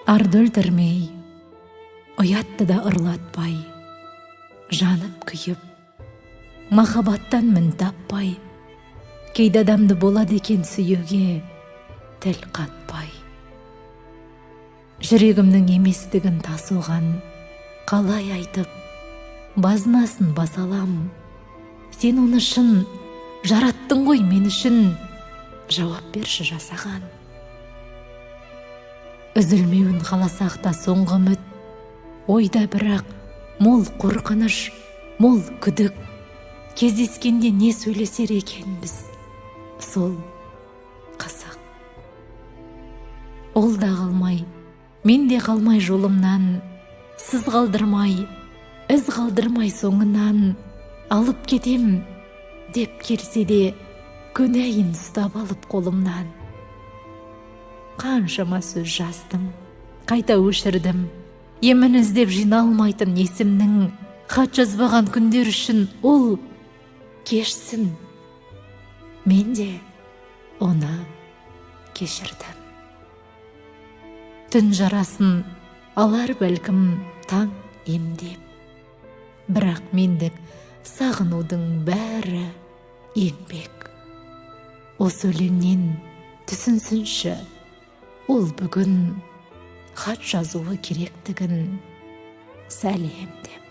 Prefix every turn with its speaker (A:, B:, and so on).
A: Арды өлтірмей, ұятты да ұрлатпай, жанып күйіп, махаббаттан мін таппай, кейде адамды болады екен сүюге тіл қатпай. Жүрегімнің еместігін тас оған қалай айтып, базынасын баса алам. Сен оны шын жараттың ғой мен үшін, жауап берші жасаған. Үзілмеуін қаласақ та соңғы үміт, ойда бірақ мол қорқыныш, мол күдік. Кездескенде не сөйлесер екенбіз, сол қызық. Ол да қалмай, мен де қалмай жолымнан, сыз қалдырмай, із қалдырмай соңынан, алып кетем деп келсе де, көнәйін ұстап алып қолымнан. Қаншама сөз жаздым, қайта өшірдім, емін іздеп жиналмайтын есімнің, хат жазбаған күндер үшін ол кешсін, мен де оны кешірдім. Түн жарасын алар бәлкім таң емдеп, бірақ мендік сағынудың бәрі еңбек. Осы өлеңнен түсінсінші, ол бүгін хат жазуы керектігін, сәлем деп.